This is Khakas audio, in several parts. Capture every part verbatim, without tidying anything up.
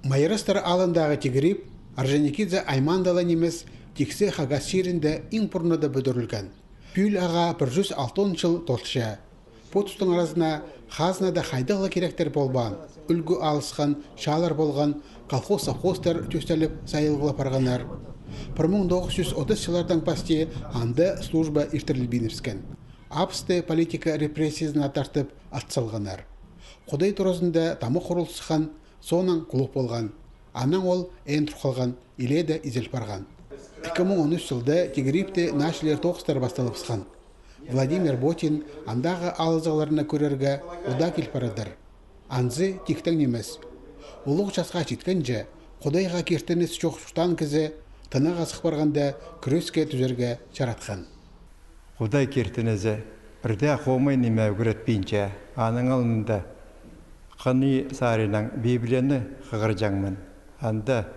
Майрастар аалындағы тигіриб Орджоникидзе аймаанда ла нимес, тиксі Хагас чирінде иң пурнада пӱдірілген. Пӱӱл ағаа пір чӱс алтон чыл толча. Пу тустың аразына хазнада хайдағ ла киректер полбаан, ӱлгӱ алысхан, чаалар полған, колхоз-совхозтар тӧстеліп, сайылып ла парғаннар. Пір муң тоғыс чӱс отыс чыллардаң пасти анда служба иртірілбинібіскен. Абысты политика репрессиязына тартып, ат салғаннар. Худай туразында тамох хурыл сыххан, соонаң клуб полған. Анаң ол ӧӧн тур халған, илееде изел парған. Ікі муң он ӱс чылда тигірибте наа чирлер тоғыстар пасталыбысхан. Владимир Ботин андағы аалҷыларны кӧрерге удаа кил парадыр. Анзы тиктең нимес. Улуғ часха читкенҷе, Худайға киртініс чох чуртаан кізі тынағ азых парғанда кӱреске тӱзерге чаратхан. Худай киртінізі пірдее хомай ниме ӱгретпинче, аның алнында хынии саринаң Библияны хығырҷаңмын. Анда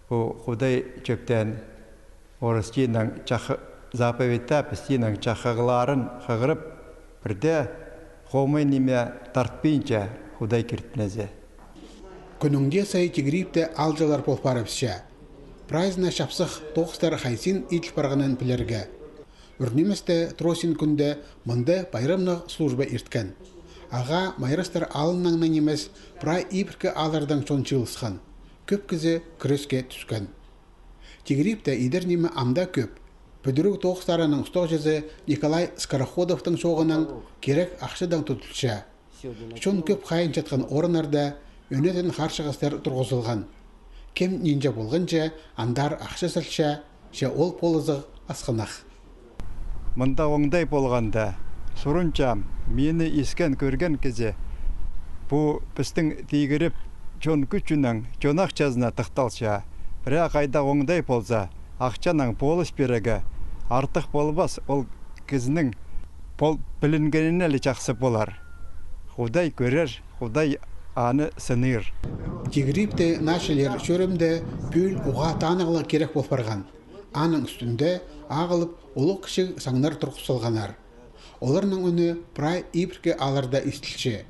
пу Худай чӧптеен орыс тиинең чахы-, заповедьтаа піс тиинең чахығларын хығырып, пірдее хомай ниме тартпинча Худай киртінізі. Кӱннің дее сай тигірибте аалҷылар пол парыбысча. Прайзына чапсых тоғыстар хайзын иділ парғанын пілерге. Ӱр ниместе Тросин кӱнде мында пайрамнығ служба ирткен. Ағаа Майрастар аалынаң на нимес, прай ибіркі ааллардаң чон чыылысхан. Кӧп кізі кӱреске тӱскен. Тигірибте идер ниме ам даа кӧп. Пӱдіріг тоғыстарының устағҷызы Николай Скороходовтың чооғынаң кирек ахчадаң тудылча. Чон кӧп хайынчатхан орыннарда ӧнетін харчығыстар турғызылған. Кем нинҷе полғанҷа, андар ахча салча, че ол полызығ асхынах. Мында оңдай полғанда, сурынчам, мині искен-кӧрген кізі пу пістің тигіріп чон кӱчінең, чон ахчазына тыхталча. Пірее хайда оңдай полза, ахчанаң полыс пирерге артых полбас, ол кізінің пол пілінгеніне ле чахсы полар. Худай кӧрер, Худай аны сыныир. Тигірибте наа чирлер чӧрімде пӱӱл уғаа танығлығ кирек пол парған. Аның ӱстӱнде ағылып улуғ-кічіг саңнар турғыс салғаннар. Оларның ӱні прай ибіркі аалларда истілче.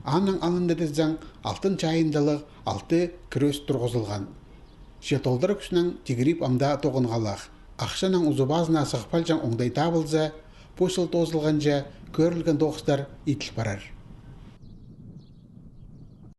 Аның алнында тізең алтын чайындалығ алты кӱрес турғызылған. Че толдыра кӱснең тигіриб ам даа тоғынғалах. Ахчанаң узы-пазына сығып алҷаң оңдай табылза, пу чыл тоозылғанҷа кӧрілген тоғыстар иділ парар.